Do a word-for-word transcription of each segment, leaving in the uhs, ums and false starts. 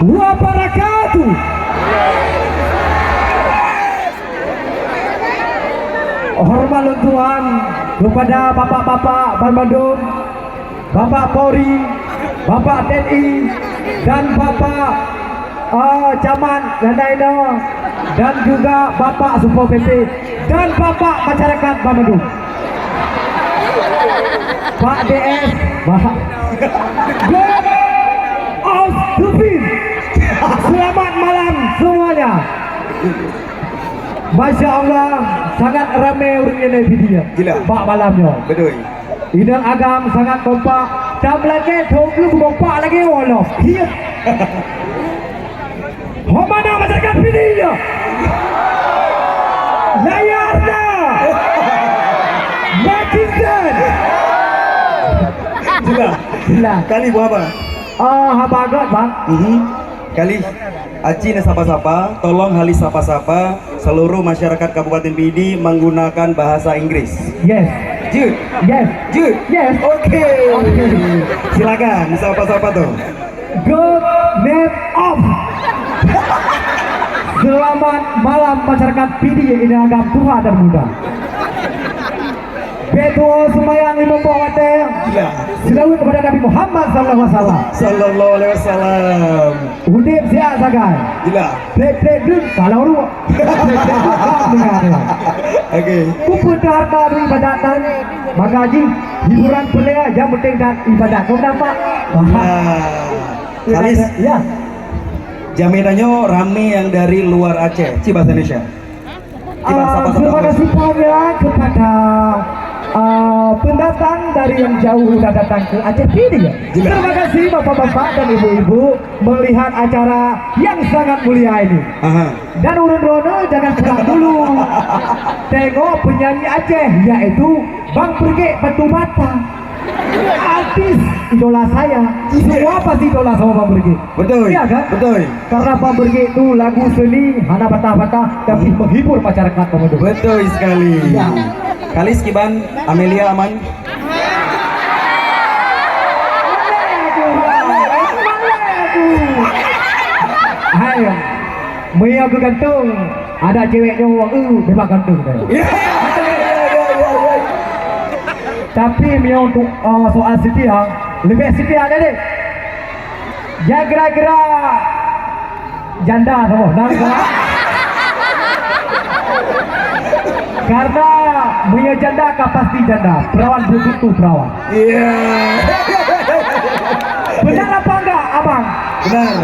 Wabarakatuh. Hormat lôn tuan kepada bapak-bapak banmandum, Bapak Polri, Bapak T N I, dan Bapak, eh, Camat nyang lainnya, dan juga Bapak Satpol P P, dan Bapak masyarakat banmandum. Pak D S, Pak. God of the Field. Selamat malam semuanya. Masya Allah, sangat ramai ureueng nyang na di sini. Gila. Bak malam nyoe. Betul. Inong agam sangat kompak. Tam lagèe dua puluh kompak lagèe walau. Iya. Ho mana masyarakat Pidie? Layar dah. Netizen. Jelas. Jelas. Kali buah apa? Ah, haba agak, Bang. Mhm. Kali, aci na sapa-sapa, tolong hali sapa-sapa seluruh masyarakat Kabupaten Pidie menggunakan bahasa Inggris. Yes. Jeuet? Yes. Jeuet? Yes. Oke. Oke. Silakan, sapa-sapa tu. Good night off. Selamat malam masyarakat Pidie, inong agam tuha dan muda. Bèk tuwoe seumayang limong boh watèe. Iya. Seulaweuet kepada Nabi Muhammad sallallahu alaihi wasallam. Sallallahu alaihi wasallam. Udép siat sagai. Gila. Trek-trek deuek, kalau ruwet. Trek-trek deuek, dengar. Oke. Peue teuharta deuek ibadat nyan, maka jih hiburan peureulèe nyang penting dan ibadat. Kau nampak? Nah. Khalis. Ya. Jamé tanyoe ramé nyang dari luar Aceh. Cit bahasa Indonesia. Kiban, ah, sapa-sapa terima kasih banyak kepada, ah, pendatang dari yang jauh sudah datang ke Aceh Pidie. Jelas. Terima kasih bapak-bapak dan ibu-ibu melihat acara yang sangat mulia ini. Aha. Dan ureueng droeneuh jangan pulang dulu. Tengok penyanyi Aceh, yaitu Bang Brigade Batu Bata. Artis idola saya. Iya. Semua pasti idola sama Bang Brigade. Betul. Iya kan? Betul. Karena Bang Brigade itu lagu seni hana patah-patah, tapi menghibur masyarakat Komodo. Betul sekali. Iya. Khalis kiban, Amelia aman? Hai, meunyoe geugantung, ada cewek nyoe, eh, memang gantung dah. Iya, iya, iya, iya, iya, iya. Tapi meunyoe untuk, eh, soal setia, lebih setia dah deh. Ya, kira-kira janda saboh, nah, saboh. Karena meunyoe janda ka pasti janda, perawan belum tentu perawan. Iya. Benar apa enggak, Abang? Benar.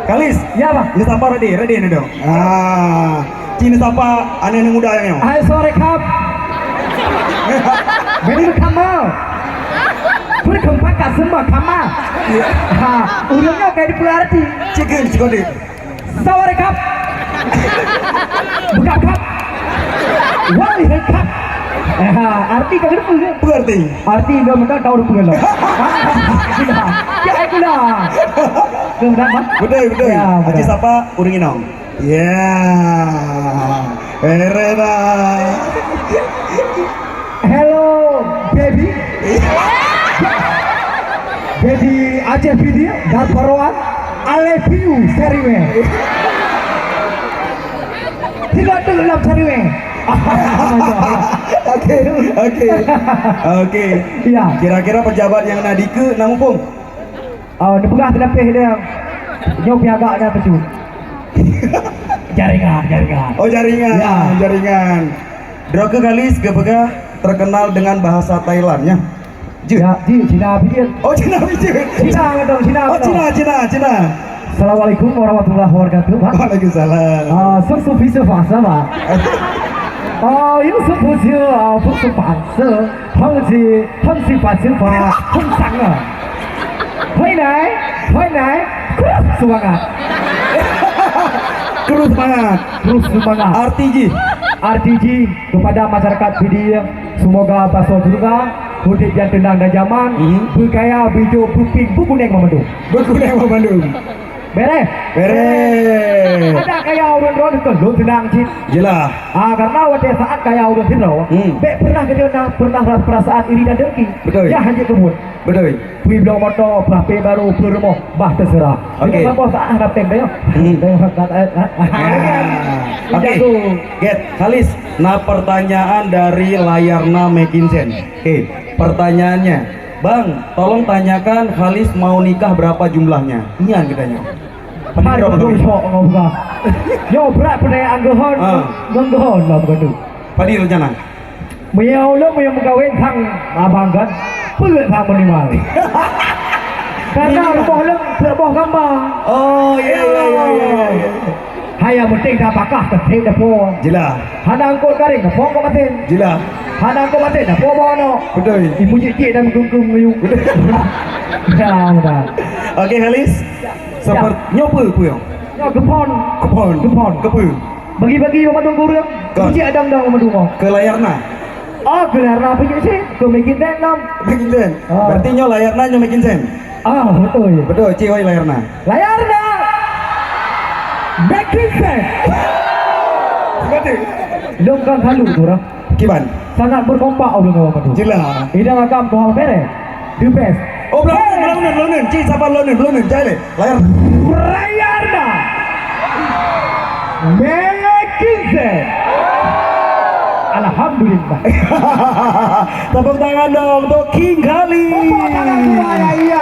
Khalis. Ya, Bang. Ni sapa ready? Ready ni dong. Ah. Cina sapa aneuk-aneuk muda nyoe? Hai, sore kap. Beri kama. Beri kempak kat semua kama. Iya. Ha, urangnya kayak dipelarti. Chicken, chicken. Sore kap. Buka kap. Wali kap. Eh, ha, arti kau ngerti ke? Pengerti. Arti dia minta tahu dia pengelak. Ya, itulah. Kau dah, Bang? Betul, betul. Ya, betul. Arti siapa? Urang inong. Ya, Herena. Hello, baby. Baby Aceh Pidie dan Paroan, I love you, Sariwe. Tidak tu dalam Sariwe. Oke, oke. Oke. Ya. Kira-kira pejabat nyang na dikeue na muphom? Oh, neupeugah teulapeh dia. Nyoe pih agak nyan peue. Jaringan, jaringan. Oh, jaringan, ya. Jaringan. Droe keuh Khalis geupeugah terkenal dengan bahasa Thailand, ya? Jeuet. Ya, jeuet, Cina pih jeuet. Oh, Cina pih jeuet. Cina dong, Cina dong. Oh, Cina, Cina, Cina. Assalamualaikum warahmatullahi wabarakatuh, Pak. Waalaikumsalam. Ah, 生活平时法是吧？哦，有生活平时啊，不是法式。 很是，很是法式法，很爽啊。回来，回来，terus semangat. Terus semangat. Terus semangat. R T G. R T G kepada masyarakat Pidie, semoga basa syurga, udép nyang teunang dan nyaman, mhm, beukaya, beujok, beuping, beukuneng meumandum. Beukuneng meumandum. Bereh. Bereh. Ada kaya ureueng droe keu lôn seunang cit. Jeulaih. Ah, karena watèe saat kaya ureueng sidroe, Hmm. bèk pernah geutanyoe na pernah rasa perasaan iri dan dengki. Betul. Ya, hanya kebun. Betul. Pui bloe moto, pui H P baru, pui rumoh, bah terserah. Oke. Jadi, saboh saat hana péng dah, ya. Hmm. Dah, dah, dah, dah. Ah. Oke. Jago. Get, Khalis, nah pertanyaan dari Layarna Mekinsen. Oke, pertanyaannya, "Bang, tolong tanyakan Khalis mau nikah berapa jumlahnya?" Nyan geutanya. Hai, beutôi sok ngon buka. Nyoe brat peudayaan geuhon, Ah. ngon geuhon lah bukan tu. Padum rencana? Meunyoe ulôn meunyoe meukawen sang abang kan, peuet sang minimal. Karena Minimal. Rumoh lôn peuet boh kama. Oh, ya, ya, ya, ya, ya, ya. Hai, nyang penting dah pakah, keutik dah po. Jeulaih. Hana angkot garéng, dah po angkot masin. Jeulaih. Hana angkot masin, dah po bawa aneuk. Beutôi. Ibu jik-jik dan meugeung-geung ngeuyue. Beutôi. Ya, udah. Oke, Khalis. Seperti nyoe peue, peue nyoe? Nyoe keupon. Keupon. Keupon. Keu peue? Bagi-bagi bak mandum ureueng. Kon. Cicik adang-dang mandum. Keu Layarna. Oh, keu Layarna apa cit? Keu Mekinsen lom. Mekinsen. Ah. Berarti nyoe Layarna nyoe Mekinsen. Ah, beutôi. Beutôi, cit oi Layarna. Layarna. Mekinsen. Beutôi. Lôn kan salut tu dah. Kiban? Sangat berkompak ulôn ngon Batu. Jeulaih. Idang agam Tuhan bereh. The best. Oh, belum, belum, belum, belum, cik sabar, belum, belum, jai leh. Layar. Layar dah. Mekinsen. Alhamdulillah. Tepuk tangan dong untuk King Kali. Tepuk tangan semua, ya, iya.